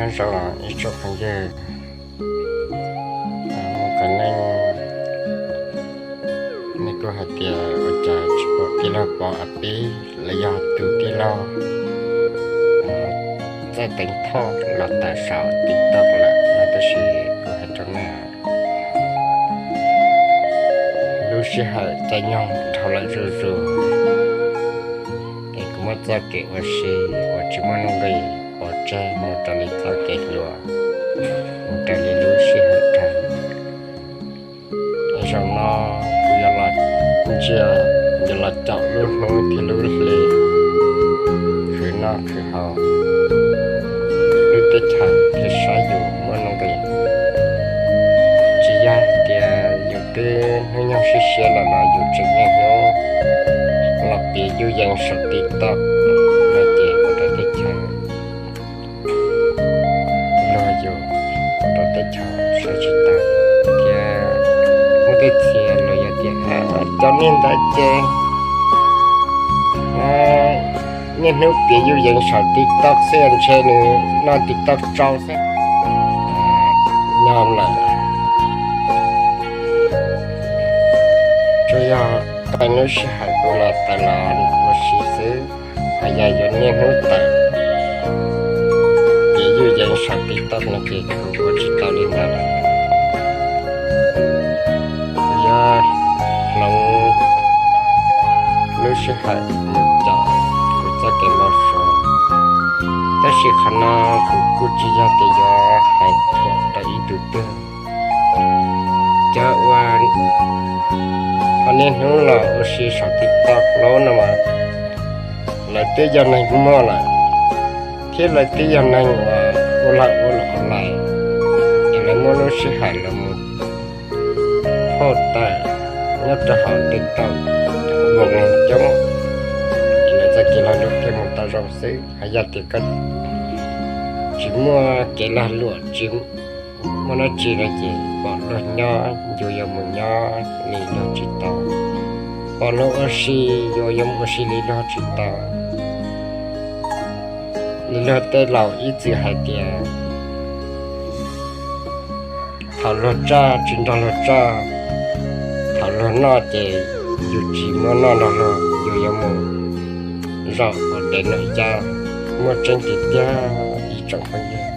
Nyob zoo ib tsoom phooj ywg, mus qhov neej, nej kuj hais tias ua cas tsis pom tij laug Pov a peb los yog tus tij laug Txawj Teev Thoj los tawm saum TikTok lawm no, tab sis kuv hais rau nej, lub sij hawm caij nyoog dhau lawm zuj zus, es kuv muab txoj kev ua si uas tsis muaj nuj nqis pov tseg mus raws li txoj kev hluas, mus raws li lub sij hawm dhau. Es zaum no kuv yuav los ntsia, yuav los caum lub hnub thiab lub hli khwv noj khwv haus, lub teb chaws thiaj saib yus muaj nuj nqis. Tsis yog tias yus twb hnub nyoog siab siab lawm los yus tseem niaj hnub los piav yuj yees saum TikTok no ces ua rau teb chaws luag yus, ua rau teb chaws saib tsis taus thiab. Muaj tej txhia los yog tias cov niag ntawd ces niaj hnub piav yuj yees saum TikTok xwb ntshe nws noj TikTok tsau xwb. Nyob lawm, tsuas yog qee lub sij hawm kuv los tawm los ua si xwb, hos yog yuav niaj hnub tawm piav yuj yees saum TikTok no ces kuv ua tsis tau li ntawd lawm. Kuv yuav hloov lub sij hawm mus caum kuv txoj kev npau suav, tab sis qhov no kuv kuj tsis yog tias yuav hais thuam rau ib tug twg. Cov uas ho niaj hnub los ua si saum TikTok no mas lawv twb yog neeg muaj lawm, thiab lawv twb yog neeg uas ua lawm ua los lawm, es lawv muab lub sij hawm lawv mus phauj tawm nyob rau hauv TikTok, voos neeg coob, es lawv txoj kev lag luam thiaj mus tau zoo xwb. Hos yog tias koj tsis muaj kev lag luam, tsis muaj dab tsi no ces pom luag nyob yus yuav mus nyob li luag tsis tau, pom luag ua si yus yuav mus ua si li luag tsis tau. Li luag tej laus ib txwm hais tias thaum luag tsaj tsis nrog luag tsaj, thaum luag noj ces yus tsis muab noj nrog luag, yus yuav mus zaum hauv dev noj yaj. Muaj tseeb tiag tiag ib tsoom phooj ywg.